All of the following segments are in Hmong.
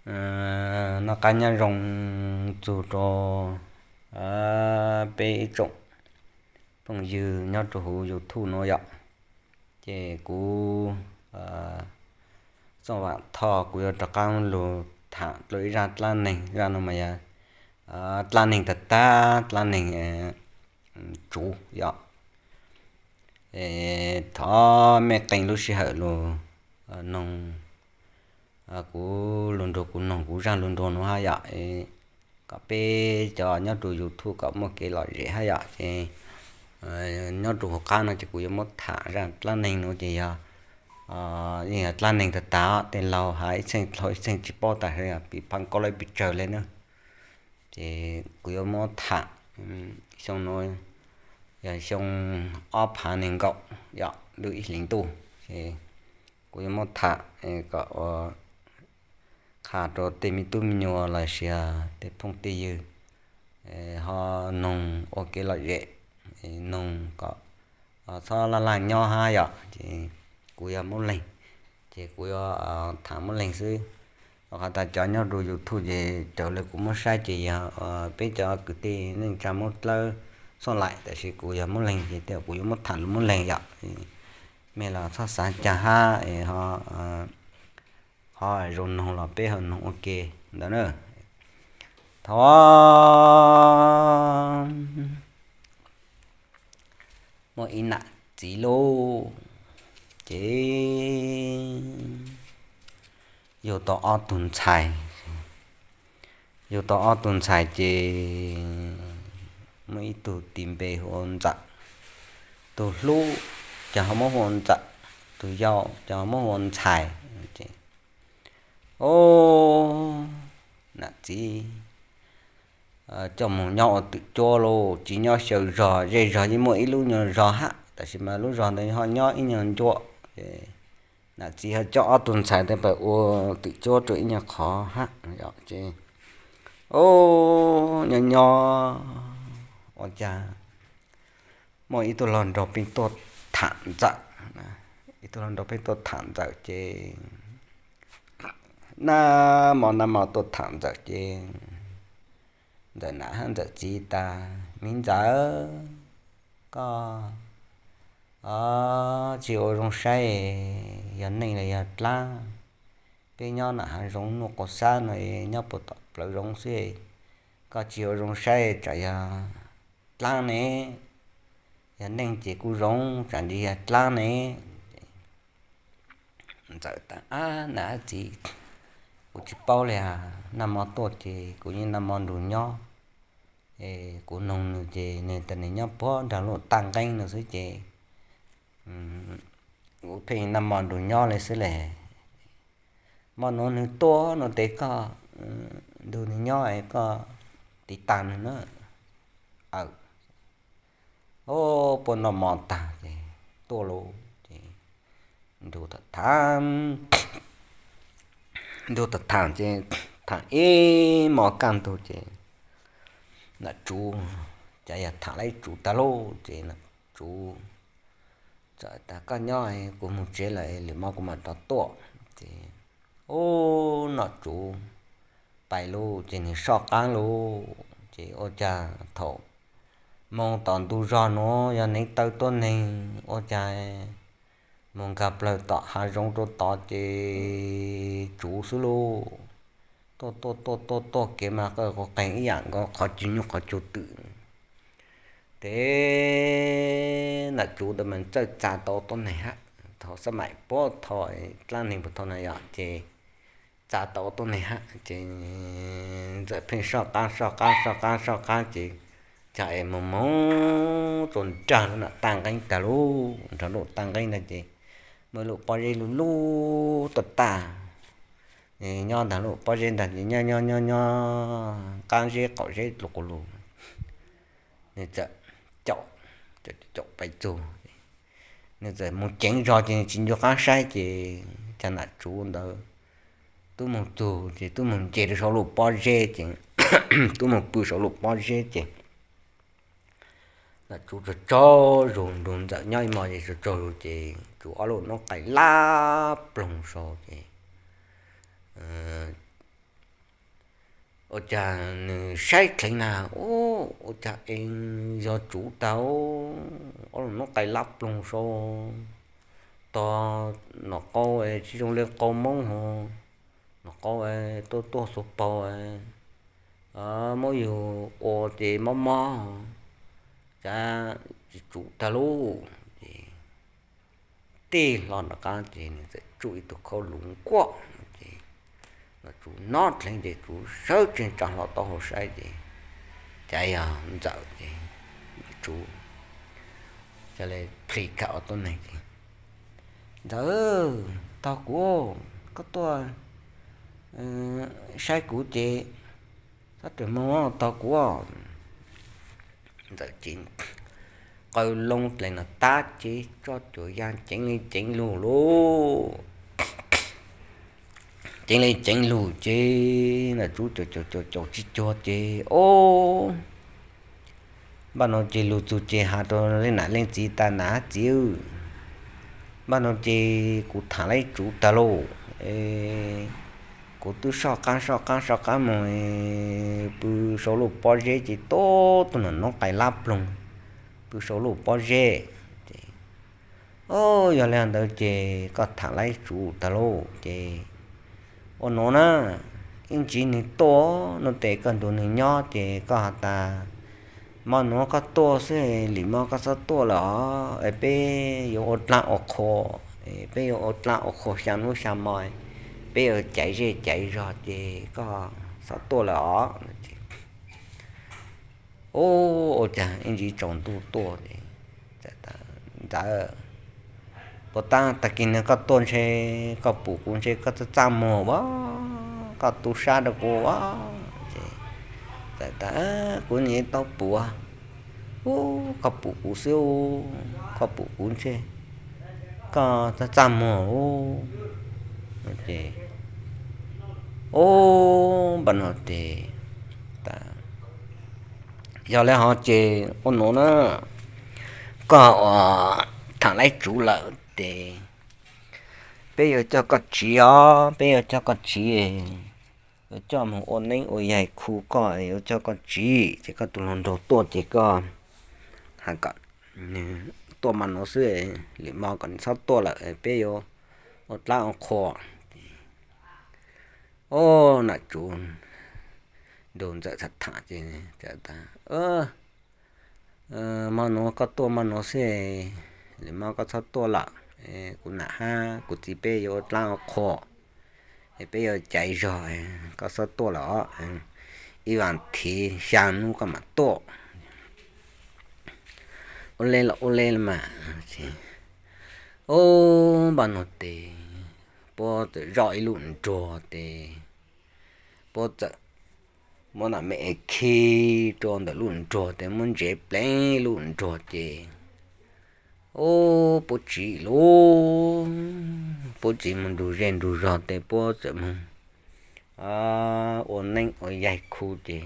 Noj qab nyob zoo txug rau peb ib tsoom phooj ywg nyob rau huv YouTube nuav yom. Ces kuv Txooj Vam Thoj kuv yuav rov qab lug tham dlua ib zaj dlaab neeg. Zaj no mas yog dlaab neeg tag tag, dlaab neeg tsuv yom. Thov mej qee lub sij hawm lug noog kuv, lug nrug kuv noog kuv zaj lug nrug nuav hab yom, kom peb cov nyob rau YouTube kom muaj kev lom zem hab yom. Ces nyob rau huv qab no ces kuv yuav muab tham zaj dlaab neeg nuav ces yog yeej yog dlaab neeg tag tag, tej laug has ib txheej dlhau ib txheej tsis paub tas, yog pim phav kaub lab pes tsawg le na. Ces kuv yuav muab tham xyoo nuav yog xyoo ob phav nees nkaum yom, lub ib hlis ntuj. Ces kuv yuav muab tham kom ua qha rau tej me tub me nyuam los sis tej phooj tej ywg ho noog ua kev lom zem, noog kom txhob laj laj nyob hab yom. Ces kuv yog Moob Leeg, ces kuv yuav tham Moob Leeg xwb. Rau qhov tas cov nyob rau YouTube ces raws le kuv muab saib ces yog peb cov kwv tij neej tsa Moob Dlawb Xyooj Laim, tab sis kuv yog Moob Leeg ces kuv yuav muab tham lus Moob Leeg yom. Mej los txhob xav cas hab, ho zoo noog los peb ho noog ua ke ntawd na. Thov muaj ib nam txiv lauj, ces yug tau ob tug ntxhais. Yug tau ob tug ntxhais ces muaj ib tug tis npe hu ua Ntxawm, tug hlub ces ho muab hu ua Ntxawm, tug yau ces ho muab hu ua Ntxhais. Ces nam txiv coj moog nyob ua twm cuab lauj, tsis nyob xyaw zog, zej zog yeej muaj ib lub nyuag zog hab, tab sis mas lub zog ntawd ho nyob ib nyuag ncua. Nam txiv ho coj ob tug ntxhais ntawd pab ua twm cuab rau ib nyuag qhov hab. Ces nyob nyob ua cas muaj ib tug hluas nraug pheej tuaj tham Ntxawm, ib tug hluas nraug pheej tuaj tham Ntxawm ces nag hmo nag hmo tuaj tham Ntxawm ces Ntxawm nam hab Ntxawm txiv tas, Me Ntxawm, koj tsis ua zoo saib yog neeg los yog dlaab. Peb nyob nam hav zoov nuj qas xab no nyob puag tom plawv zoov xwb, koj tsis ua zoo saib tsam yog dlaab ne, yog neeg ces kuj zoo, tsam ntsis yog dlaab ne. Ntxawm tas, Ab nam txiv, kuv tsis paub li as, nag hmo tuaj ces kuv yeej nag hmo nrug nyob. Kuv noog nws ces nws tas nws nyob puag nraag lub Taj Nqeeb no xwb ces kuv pheej nag hmo nrug nyob li xwb le. Hmo nuav nws tuaj no tes koj nrug nws nyob es koj tiv tag nws na. Aw, puab noj mov tag ces tuaj lauj ces nrug tham, nrug tham ces tham ib hmos kaj ntug ces nam tsuv, cas yog tham lawm tsuv tag lauj ces nam tsuv txawm tas, Koj nyob, kuv moog tsev lawm, lwm hmo kuv mam rov tuaj. Ces ub, nom tsuv pais lauj ces nws soj qaab lauj ces ua cas thaum moog tom ntug zog nuav yog neev taw tuab neeg ua cas moog nkag plawg tom hav zoov rua tod ces tsuv xwb lauj. Tuaj tuaj tuaj tuaj tuaj kev mas qw qeeg ib yaam nkaus qhov cub nyuj qhov cub twm. Tes nam tsuv ntawd mas txawj txav tau tuab neeg hab. Thaum xab maim puag thaum dlaab neeg puag thaum na yom ces txav tau tuab neeg hab ces Ntxawm pheej soj qaab soj qaab soj qaab soj qaab ces cas es moog moog txug nraag lub nam Taj Nqeeb tag lauj, nraag lub Taj Nqeeb ntag ces muaj lub pob zeb lub lub tuaj tag. Nyob nraag lub pob zeb ntag ces nyob nyob nyob nyob qaab zeb qaum zeb lug quas lug, nws txawm caum, caum pais txug. Nws txawm moog ceev zog ces nws tsis ncu qaab saib ces cas nam tsuv ntawd tub moog txug ces tub moog nce rua sau lub pob zeb ces tub moog pw sau lub pob zeb ces nam tsuv tsaug tsaug zug nrug Ntxawm nyob ib hmos ces tsaug tsaug zug ces tsuv ob lub noob qais lab ploog sau ces Ua cas nws saib dheev na, ua cas es yog tsuv tag, ob lub noob qai lab ploog sau, tog nom qau tsis zoo li qau Hmoob ho, nom qau tuaj tuaj xuas paug, muab yug ua ces mob mob, cas tsis tsuv tag lauj. Ces tij hlo nram qab ces nws txawm tsuj ib tug khaub lus nkuaj, ces nom tsuv nyob dheev ces tsuv sawv tsees tsa hlo taub hau saib ces cas yog Ntxawm ces tsuv ca le plhis kawm tuab neeg ces, Ntxawm, tog kuv, koj tuaj saib kuv ces txhob ras moog, tog kuv. Ntxawm ces qaws loo dlev no tab ces tso cuag yam ceev li ceev lug lauj. Ceev li ceev lug ces nom tsuv caum caum caum caum tsis cuag ces, Ob, npaj no ces lug txug ces has rau leej nam leej txiv tas, Nam txiv, npaj no ces kuv tham laib tsuv tag lauj. Kuv twb soj qaab soj qaab soj qaab moog pw sau luj pob zeb ces tuab tug noob qai lab ploog pw sau luj pob zeb. Ob, yog li ntawd ces koj tham laib tsuv tag lauj ces ua nuav na, ib ntsis nwg tuaj nuav tes koj nrug nwg nyob ces koj has tas, Mo nuav koj tuaj xwb, lim mo koj txhob tuaj lawm os, peb yuav ua dlaab ua qhua, peb yuav ua dlaab ua qhua xya nub xya mo, peb yuav caiv zej caiv zog ces koj txhob tuaj lawm os. Ua cas ib ntsis tsaus ntuj tuaj, Ntxawm, puas tab tag kis no koj tuaj ntshe koj pum kuv ntshe koj txaj txaj muag ua, koj tu sab rau kuv ua. Ces Ntxawm tas, Kuv nim tau pum, ub, koj pum kuv xwb, koj pum kuv ntshe koj txaj txaj muag ub. Ces, ub, npaj no ces, yog li hov ces ua nuav na, koj ua tham laib tsuv lawm ces peb yuav coj koj tsiv os, peb yuav coj koj tsiv, yuav coj moog ua neeb ua yaig khu koj, yuav coj koj tsiv ces koj tus hluas nraug tuaj ces koj has kom tuaj mo nuav xwb, lim mo kom nws txhob tuaj lawm, peb yuav ua dlaab ua qhua. Ob, nam tsuv nrug Ntxawm tham tham ces, Mo nuav koj tuaj mo nuav xwb, lim mo koj txhob tuaj lawm, kuv nam hab kuv txiv peb yuav ua dlaab ua qhua, es peb yuav caiv zog, koj txhob tuaj lawm os, ib vas thiv xya nub koj mam tuaj. Ua le los ua le los mas. Ub, npaj no ces puab txawm zoj ib lub nruag ces puab txawm muab nam me es khi rua ntawm lub nruag ces muab ntsev pleev lub nruag ces, ub, puab tsiv lauj, puab tsiv moog nrug zej nrug zog ces puab txawm moog ua neeb ua yaig khu ces,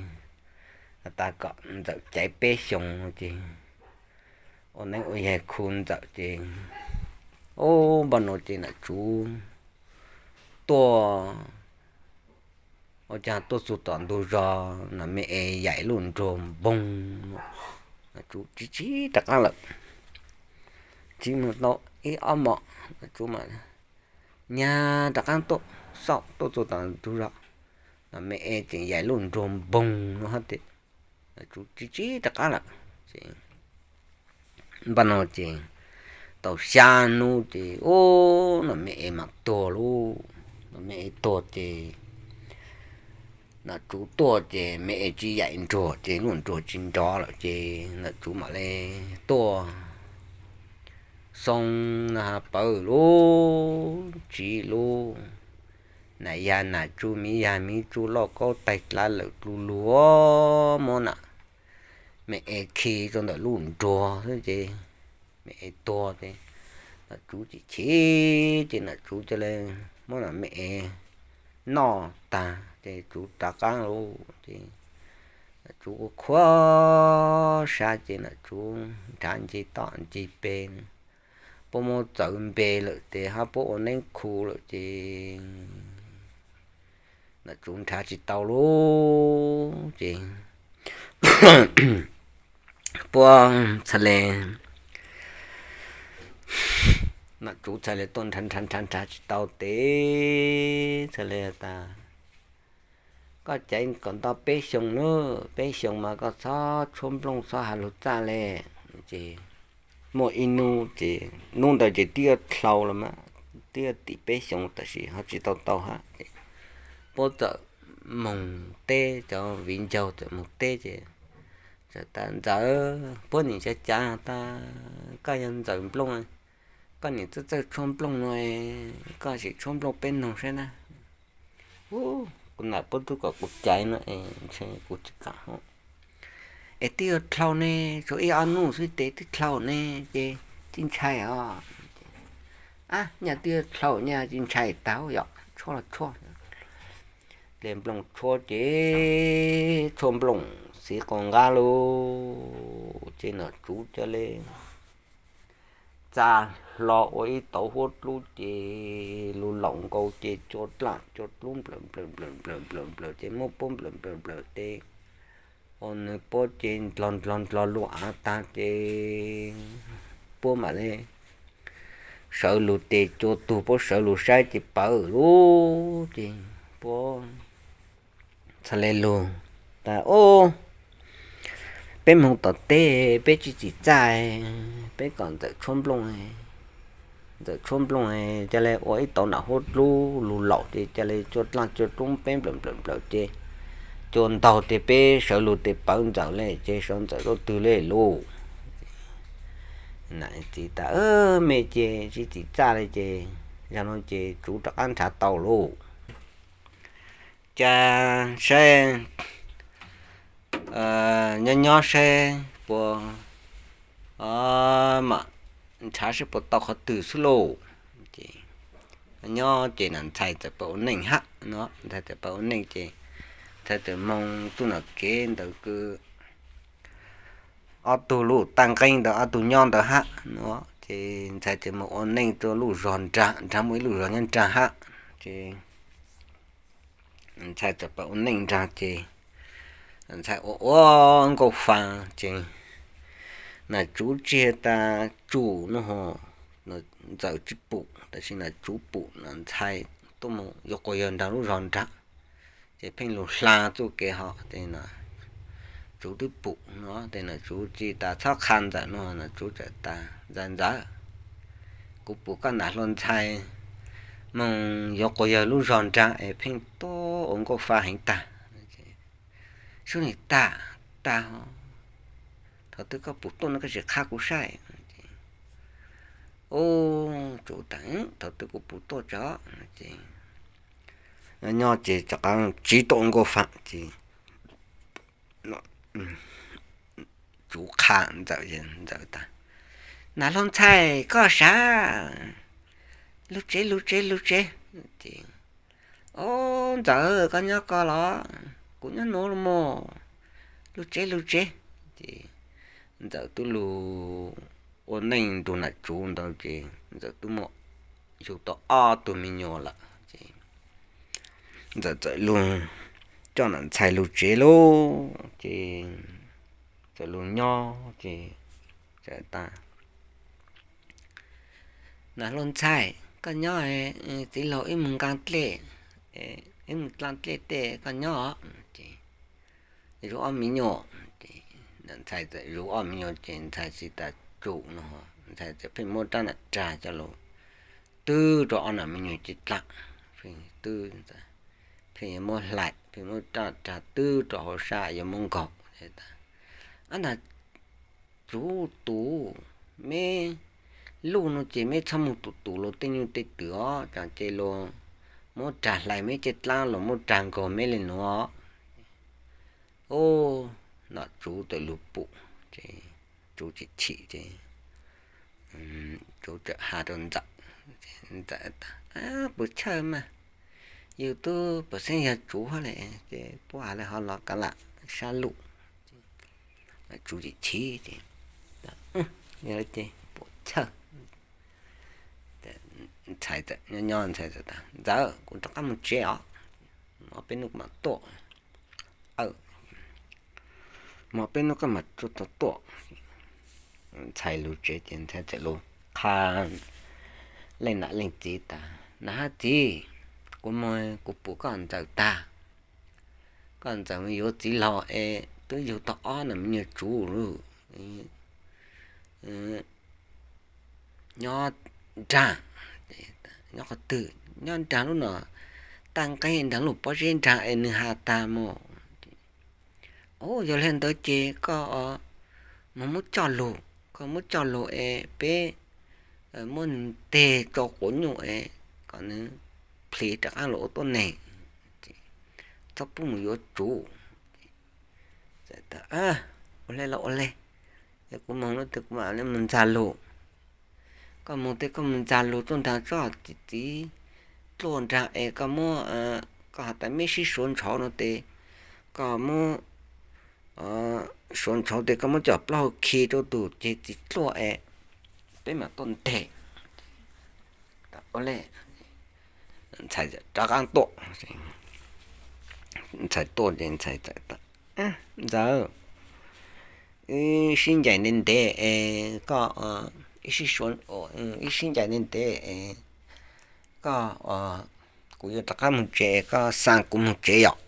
has tas kom Ntxawm caiv peb xyoos ces ua neeb ua yaig khu Ntxawm ces, ub, npaj no ces nam tsuv tuaj, ua cas tuaj txug tom ntug zos nam me es yaim lub nruag npoog, nam tsuv tsiv tsiv rov qaab lawm. Tsiv moog tau ib ob mos, nam tsuv mas nyag rov qaab tuaj, xauj tuaj txug tom ntug zos, nam me es tseem yaim lub nruag npoog no hab tias, nam tsuv tsiv tsiv rov qaab lawm. Npaj no ces tau xya nub ces, ub, nam me es mam tuag lauj. Nam me es tuag ces nam tsuv tuaj ces me es tsis yaim nruag ces lub nruag tsis nrov lawm ces nam tsuv mam le tuaj xoo na pawv lub tsiv lub, nam yag nam tsu miv yag miv tsu lauj kaub taig dlav lawm dlug lug, muab nam me es khi rau ntawm lub nruag xwb ces me es tuag ces nam tsuv chim chim ces nam tsuv ca le muab nam me es noj tag ces tsuv rov qaab lauj ces nam tsuv ua qhuav sab ces nam tsuv nrhav nce toj nce peg, puab muab txawv npe lawm ces hab puab ua neeb khu lawm ces Nom Tsuv nrhav tsis tau lub ces puab txhaj le, Nom Tsuv txhaj le tuaj nrhav nrhav nrhav nrhav tsis tau tes txhaj le tas, koj caiv kom nto peb xyoo nawb, peb xyoo mas koj txhob tshuab nplooj txhob has lug txaj le. Ces muaj ib nub ces nub ntawd ces twb yuav dlhau los mas, twb yuav tim peb xyoo tab sis ho tsis tau tau hab. Puab txawm moog teb, cov viv ncaus txawm moog teb ces txawm tas, Ntxawm, puab nim cav cav tas koj yog Ntxawm Nplooj, koj nim txawj txawj tshuab nplooj no, koj sim tshuab nplooj peb noog saib na. Kuv nam puab tub kom kuv caiv no es ntshe kuv tsis kam hab. Es twb yuav dlhau ne, tshuav ib ob nub xwb tes twb dlhau ne, ces tsis ntshai os. Ab, nyaj twb yuav dlhau nyaj tsis ntshai tag yom, tshuab los tshuab. Le nplooj tshuab ces tshuab nplooj xiv qaug nqab lug ces Nom Tsuv ca le txaj hlo ua ib tauv huab dlub ces lug laum nkaus ces cua dlaaj cua dlub nplawm nplawm nplawm nplawm nplawm nplawm ces muab puab nplawm nplawm nplawm tes ua nws puab ces ndlog ndlog ndlog lug av tag ces puab mam le sawv lug tes cua tug puab sawv lug saib ces pawv lug ces puab txhaj le lug tas, Ob, peb moog tom teb peb tsis txim txaj, peb kom Ntxawm tshuab nplooj. Ntxawm tshuab nplooj ca le ua ib tauv nam huab dlub lug laum ces ca le cua dlaaj cua dlub peb nplawm nplawm nplawm ces cua ntaug tes peb sawv lug tes pawv Ntxawm le ces sawv Ntxawm rau twg le lug. Nam txiv tas, Mej ces tsis txim txaj le ces zag nuav ces Tsuv rov qab nrhav tau lug. Ca saib, nyob nyob saib puas, mam nrhav saib puas tau qhov twg xwb lauj. Ces nyob ces nam ntxhais txawm pab ua neej hab no, ntxhais txawm pab ua neej ces ntxhais txawm moog txuj nam kev ntawd kws ob tug lub taaj nqeeb ntawd ob tug nyob ntawd hab no, ces ntxhais txawm moog ua neej rua lub zog nraag, nraag muaj ib lub zog nyob nraag hab, ces ntxhais txawm pab ua neej nraag ces ntxhais ua ua nkauj fa ces nam Tsuv tsis tas tsum no, Ntxawm tsis pum tab sis nam Tsuv pum nam ntxhais tuaj moog yuav quas yawg nraag lub zog nraag, ces pheej lug hla txuj kev hov ces nam Tsuv twb pum no ces nam Tsuv tsis tas txhob qha Ntxawm no, nam Tsuv txawm tas, Ntxawm, Ntxawm, kuv pum koj nam hluas ntxhais moog yuav quas yawg lub zog nraag es pheej tuaj ua nkauj fa heev tag. Sub nim tag, tag, thaum twg koj pum tuaj no koj sim qha kuv saib. Ub, Tsuv tas, thaum twg kuv pum tuaj tso. Ces nyob ces rov qab tsiv tuaj ua nkauj fa ces Tsuv qha Ntxawm, Ntxawm tas, Nam hluas ntxhais koj sav, lug tsev lug tsev lug tsev. Ces, Ob, Ntxawm koj nyob koj los, kuv nyob nuav los mas, lug tsev lug tsev. Ces Ntxawm twb lug ua neej nrug nam Tsuv ntawd ces Ntxawm twb muaj yug tau ob tug me nyuam lawm ces Ntxawm txawm lug coj nam ntxhais lug tsev lauj. Ces txawm lug nyob ces txawm tas, Nam hluas ntxhais koj nyob, txiv laug wb moog nqaa dlej, wb moog dlaa dlej tej koj nyob os. Ces zuv ob me nyuam, nam ntxhais txawm zuv ob me nyuam ces ntxhais tsis tas tsum no, ntxhais txawm pheej muab rab nam rag coj lug twb rua ob nam me nyuam ces dlaa, twb, pheej yuav muab hlais pheej muab rab rag twb rua hauv sab yuav muab nkaug. Ab, nam Tsuv tus, meb luj no ces meb txhob moog tus tus luas tej nyuj tej twm os, tsaam ces luas muab rag hlais meb caj dlaab los muab rag nkaug meb le nuav. Ub, nam Tsuv txawm lug pum, ces Tsuv chim chim ces Tsuv txawm has rua Ntxawm, Ntxawm tas, Puas chawj mas, yug tub puas xeeb yog Tsuv hab le, ces puab has le ho los kav lam sab luj. Tsuv chim chim ces, Yog le ces puas chawj. Ntxhais txawm nyob nyob ntxhais txawm tas, Ntxawm kuv rov qab moog tsev os. ob peb hnub mam tuaj. Mus ob peb hnub koj mam tuaj. Ntxhais lug tsev ces ntxhais txawm lug qha leej nam leej txiv tas, nam hab txiv, kuv moog kuv pum koj ntxawm tag. Koj ntxawm mus yuav txiv laug es twb yug tau ob nam me nyuam tsuv lug nyob nraag. Nyob qhov twg? Nyob nraag lub no, tag nqeg nraag lub pob zeb nraag es nwg has tag mus. Yog le ntawd ces koj moog muab coj lug, koj muab coj lug es peb muab nwg teg rau quav nyuj es kom nwg plhis rov qaab lug ua tuab neeg, txhob pub mus yuav tsuv. Ua le los ua le, kuv moog lub twg kuv mam le mus ntxag lug. Koj moog tes koj mus ntxag lug tuaj nraag tsob txiv dluaj nraag es koj muab, koj has tas meb sib suav ntshauv no tes koj muab suav ntshauv tes koj muab cov plaub hau khi rau tug ceg txiv dluaj es peb mam tuaj nteg. Ua le, ntxhais rov qaab tuaj. Ntxhais tuaj ces ntxhais txawm tas, ntxawm, wb sib ncaim ntev ntev es koj, wb sib suav, wb sib ncaim ntev ntev es koj, kuv yuav rov qaab moog tsev es koj xa kuv moog tsev yom.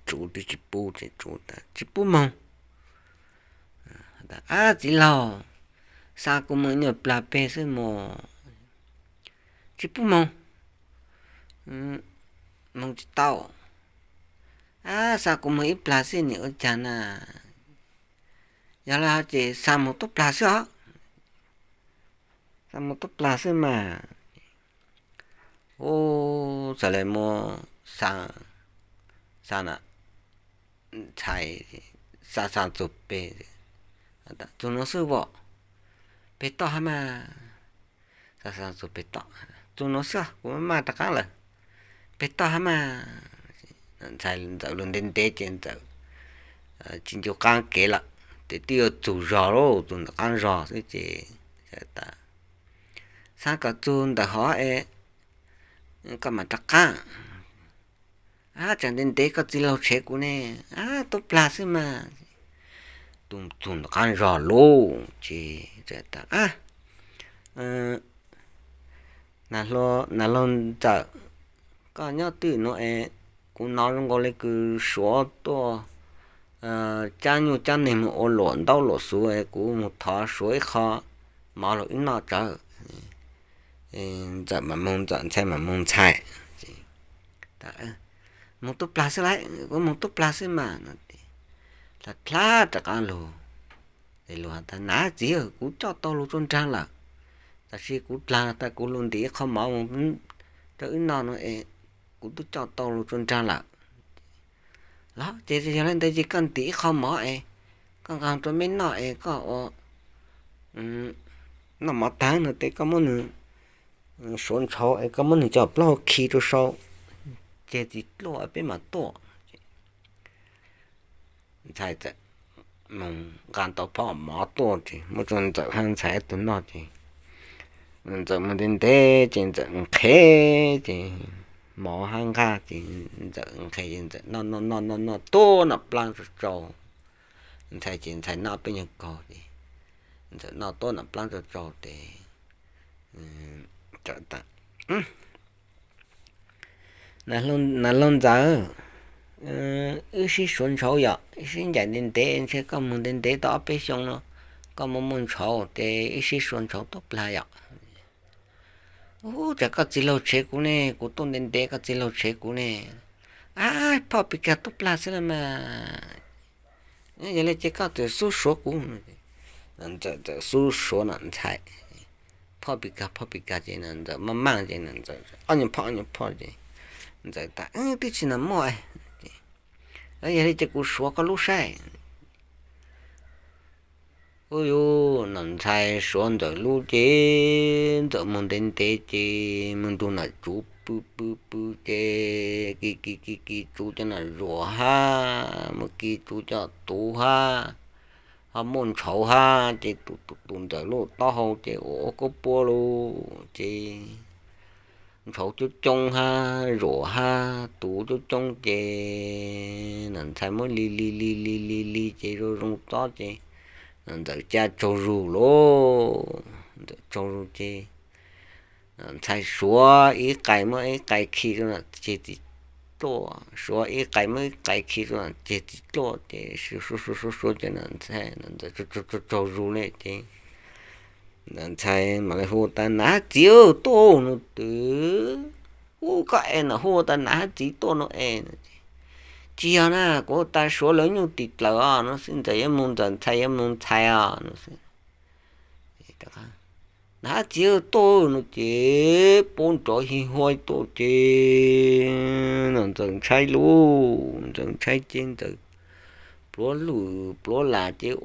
Tsuv twb tsis pub, tsuv tas tsis pub moog. Ab txiv laug, xa kuv moog nyuag plag peg xwb mog. Tsis pub moog, moog tsis tau. Ab xa kuv moog ib plag xwb nim ua caag na. Yog le hov ces xa moog tub plag xwb os. Xa moog tub plag xwb mas. Ub, txawm le muab xa, xa na, ntxhais xa xa txug peg, txug nuav xwb as, peg toj hab mas. Xa xa txug peg toj, txug nuav xwb kuv maj maj rov qaab lawm, peg toj hab mas. Ntxhais ntxawm lug ntev ntev ces ntxawm tsis ncu qaab kev lawm, ces twb yuav txug zog lauj, txug ntawm qaab zog xwb ces tas, xa kom txug ntawm hov es koj mam rov qaab. Ab tseem ntev ntev koj txiv laug tshev kuv ne. Ab tub plag xwb mas. Txug ntawm qaab zog lauj ces tas, nas laug ntxawm, koj nyob twj nuav es kuv nov zoo nkaus le kws suav tuaj cab nyuj cab neeg moog ua luam ntaub luam xuv es kuv moog thov suav ib qho mov lug wb noj tsawv. Ntxawm mam moog ntxawm, ntxhais mam moog ntxhais. Moog tub plag xwb lauj, kuv moog tub plag xwb mas no. Dlha dlha rov qaab lug, lug has tas, nav txiv, kuv coj tau lug rua nraag lawm, tab sis kuv dlaag tas kuv lug ntim ib qho mov rau wb noj no es kuv tub coj tau lug rua nraag lawm. Los ces yog le ntawd ces koj ntim ib qho mov es koj nqaa rua meb noj es koj ua noj mov taag no tes koj muab nwg suav ntshauv es koj muab nwg cov plaub hau khi rau sau ceg txiv dluaj peb mam tuaj. Ntxhais txawm moog nqaa tau phom mov tuaj ces muab rua ntxawm hab ntxhais ib tug noj ces ntxawm moog ntev ntev ces ntxawm nqhes ces mov hab nqaj ces ntxawm nqhes ces ntxawm noj noj noj noj noj tuab nam plaab tsaus tsaus. Ntxhais ces ntxhais noj peb nyuag kaug ces ntxawm noj tuab nam plaab tsaus tsaus tes Nav laug ntxawm, wb sib suav ntshauv yom, wb sib ncaim ntev ntev, ntshe koj moog ntev ntev tau ob peb xyoo no, koj muaj muaj ntshauv ces wb sib suav ntshauv tuab plag yom. Ub, tsam koj txiv laug tshev kuv ne, kuv tuaj ntev ntev koj txiv laug tshev kuv ne. Ab, phoj pis kag tuab plag xwb las mas. Yog le ces koj txawm xub suav kuv. Ntxawm txawm xub suav nam ntxhais, phoj pis kag phoj pis kag ces ntxawm maj maj ces ntxawm ob nyuag phoj ob nyuag phoj ces ntxawm tas, twb tsis nam muaj. Yog le ces kuv suav koj lub saib. Ub, yus nam ntxhais suav ntxawm lub ces ntxawm moog ntev ntev ces moog nrug nam tsuv pw pw pw ces kis kis kis kis tsuv cov nam zuav hab, moog kis tsuv cov tuv hab, ho muaj ntshauv hab ces tus tus tus ntxawm lub taub hau ces ua ua kuab puab lug ces ntshauv coob coob hab, zuam hab, tus coob coob ces nam ntxhais muab li li li li li li ces zoo zoo txob ces nam ntxawm ca tsaug zug lauj. Ntxawm tsaug zug ces nam ntxhais suav ib qais muab ib qais khi rau nam ceg txiv dluaj, suav ib qais muab ib qais khi rau nam ceg txiv dluaj ces suav suav suav ces nam ntxhais tsaug zug li ces nam ntxhais mam li hu tas, nam txiv tuaj no twb, hu koj es nam hu tas nam txiv tuaj no es. Tsis yog na, kuv tas suav lawv nyuj tim dlaws os no xwb, ntxawm yuav mus ntxawm, ntxhais yuav mus ntxhais os no xwb. Nam txiv tuaj no ces poob nrov hi huaj tuaj ces nam ntxawm ntshai lauj, ntxawm ntshai ces ntxawm pluav lwm pluav lam ces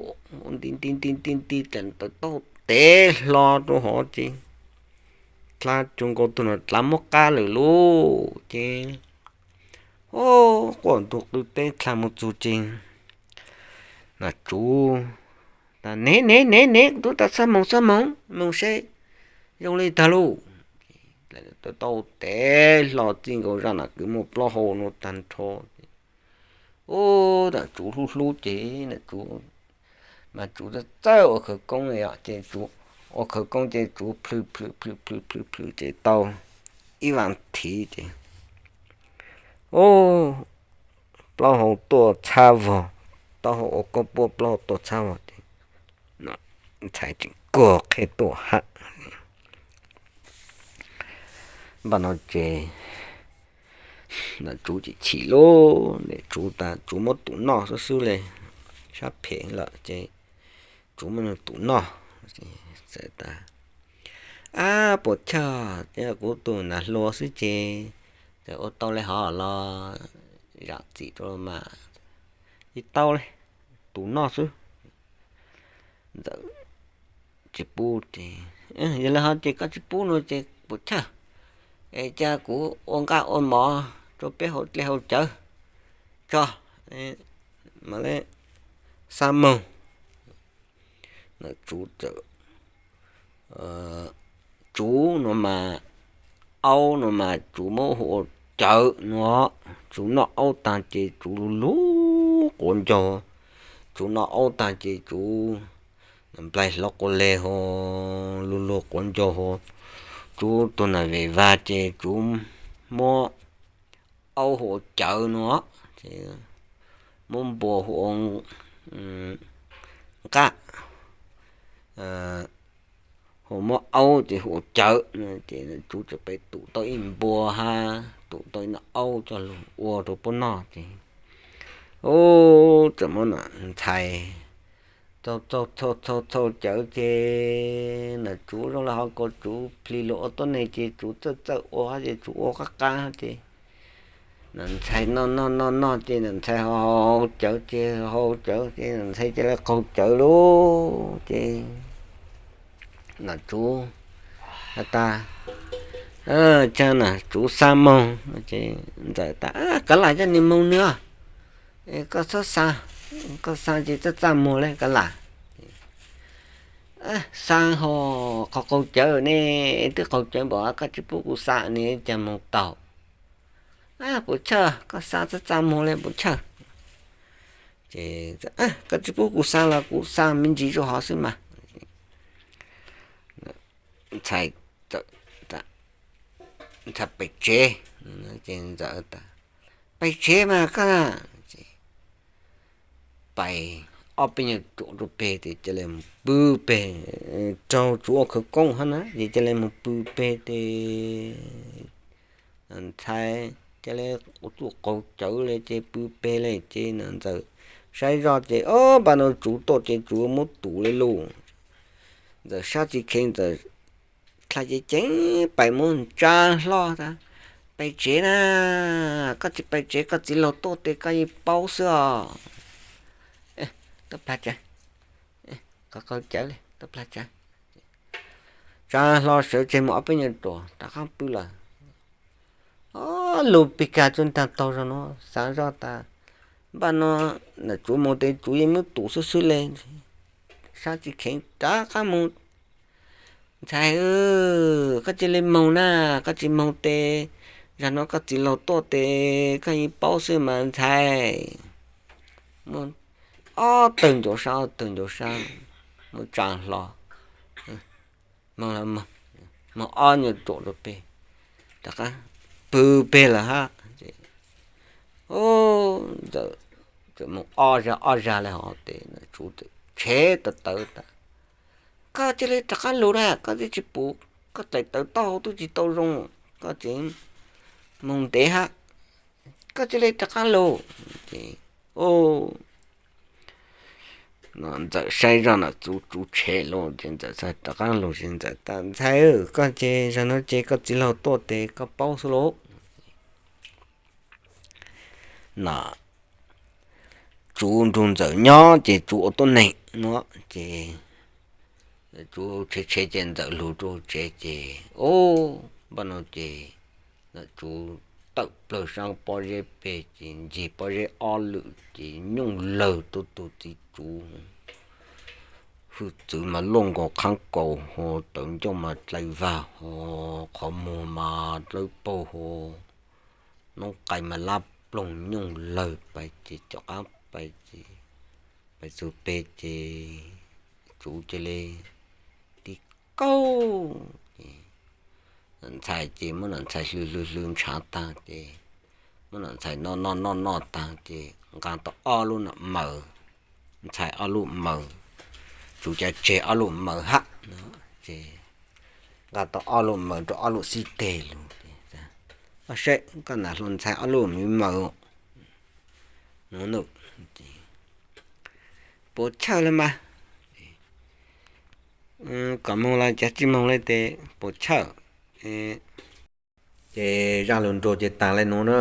nti nti nti nti nti tas tau tev hlo rau hov ces dlav tsuas nkaus tus nam dlav muab qab lawm lauj ces quaj ntu qw teb dlav mus txug ces nam tsuv tas, nev nev nev nev, kuv tub tas, xab moog xab moog moog seb zoo li tag lauj. Tau tev hlo txij nkaus zaj nam kwv muaj plaub hau no tag nrho. Ub, nam tsuv hlub hlub ces nam tsuv, mas tsuv txawj ua khawv koob li os ces tsuv ua khawv koob ces tsuv plhws plhws plhws plhws plhws plhws ces tau ib vas thiv ces, ub, plaub hau tuaj txhab vog, taub hau ua koj puab plaub hau tuaj txhab vog ces ntxhais tseem kuag qheb tuaj hab. Npaj no ces nam tsuv ces chim lauj, nam tsuv tas tsuv muab tum noj xwb xwb li, sab phem lawm ces tsuv muab nws tum noj. Txawm tas, ab, puas chawj, kuv tus nam hluas xwb ces txawm ua tau li hov los zam txim rau mas tsis tau li, tus noj xwb. Ntxawm tsis pub ces, yog li hov ces koj tsis pub no ces puas chawj, es cia kuv ua nqaj ua mov rau peb haus dlej haus cawv tso, mam li xa moog. Nam tsuv txawm, tsuv no mas, aub no mas tsuv muab hu ua cawv no, tsuv noj aub taag ces tsuv lug lug quav ncaug, tsuv noj aub taag ces tsuv nplaig hlo quas le hov, lug lug quav ncaug hov, tsuv tug nam vem vag ces tsuv muab aub hu ua cawv no, muab npua hu ua nqaj, ho muab aub ces hu ua cawv, ces tsuv txawm pem tum tau ib npua hab tum tau ib noj aub coj lug ua rau puab noj ces, ub, txawm muab nam ntxhais txhau txhau cawv ces nam tsuv zoo le hov ko, tsuv plhis lug ua tuab neeg ces tsuv txawj txawj ua hab ces tsuv ua qab qab ces nam ntxhais noj noj noj noj ces nam ntxhais ho haus cawv ces haus cawv ces nam ntxhais cia li qaug cawv lauj ces nam tsuv has tas, tsaag nam tsuv xa moog ces ntxawm tas, kav lam coj nwg moog nwg, koj txhob xa, koj xa ces txaj txaj muag le kav lam. Xa ho qaug qaug cawv ne, twb qaug cawv npaum koj tsis pub kuv xa ne cas moog tau. Puas chawj, koj xa txaj txaj muag le puas chawj. Ces koj tsis pub kuv xa los kuv xa me ntsis rau hov xwb mas. Ntxhais, ntxhais pais tsev, ces ntxawm tas, pais tsev mas koj na. Pais ob peb nyuag ruam rau peg ces cia li mus pw peg, raug tsuv ua khawv koob hab na ces cia li mus pw peg ces ntxhais cia li ua txuj qaug cawv le ces pw peg le ces nam ntxawm saib zoj ces ob npaj no tsuv tuaj ces tsuv muab tum le lauj. Ntxawm sab tsis kheev ntxawm dlha cev ceev pais muab tsa hlo tas, pais tsev na, koj tsis pais tsev koj txiv laug tuaj tes koj yeej paub xwb os. Tuaj plag cawv, qaug cawv le, tuaj plag cawv. Tsa hlo sawv tseg mus ob peb nyuag ruam rov qab pw lawm. Ob lub pig kag tsuas ntaag taug zog nuav xaav zoj tas, npaj no nam tsuv mus tes tsuv yeej muab tum xwb xwb le, sab tsis kheev rov qab mus Ntxhais, koj cia li moog na, koj tsis moog tes zag nuav koj txiv laug tuaj tes koj yeej paub xwb mas ntxhais. Muab ob tawg ncauj sab, ob tawg ncauj sab, muab tsa hlo, moog ob nyuag ruam rau peg, rov qaab pw peg lawm hab. Ntxawm moog ob zag ob zag le hov tes Tsuv txawm tshev tawv tawv tas, koj cia li rov qaab lug na, koj twb tsis pum, koj daim tawv taub hau twb tsis tau zoo, koj tseem moog ntev hab, koj cia li rov qaab lug. Ces Ntxawm saib zoj na Tsuv, Tsuv tshev lug ces Ntxawm txawm rov qaab lug ces Ntxawm tas, ntxhais, koj ces zag nuav ces koj txiv laug tuaj tes koj paub xwb lauj. Na, Tsuv nrug Ntxawm nyob ces Tsuv ua tuab neeg nuav ces Tsuv tshev tshev ces Ntxawm lug rau tsev ces, o, npaj no ces Tsuv tawm plawg sab pob zeb peg ces ncig pob zeb ob lwm ces nyooj lawg tub tug txiv Tsuv. Hwj txwv mas luaj nkaus qhaab kaus hov, tawv ncauj mas dlai vag hov, qhov muag mas dlawb paug hov, noob qai mas lab ploog nyooj lawg pais ces caum qaab pais ces pais txug peg ces Tsuv cia li tig kaug ces Nam ntxhais ces muab Nam ntxhais hlw hlw hlw ntshav taag ces muab Nam ntxhais noj noj noj noj taag ces nqaa tau ob lub nam maws. Ntxhais ob lub maws, Tsuv cav tseg ob lub maws hab. Ces nqaa tau ob lub maws rau ob lub xib teg lug. Saib koj nam hluas ntxhais ob lub maws, puas chawj le mas, kom moog los cav tsis moog le tes puas chawj. Ces zaj lug nrug ces taag le nuav na.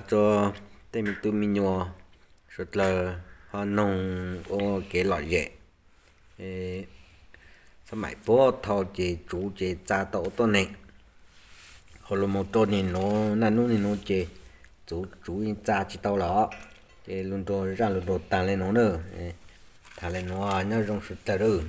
Rua tej me tub me nyuam suav dlawg ho noog ua kev lom zem. Xab maim puag thaud ces Tsuv ces txaa tau ua tuab neeg, ho lug moog rua nwg nuav, naj nub nwg nuav ces Tsuv, Tsuv yeej txaa tsis tau lawm os. Ces lug nrug zaj lug nrug taag le nuav na. Taag le nuav, nyob zoo suav dlawg lawm.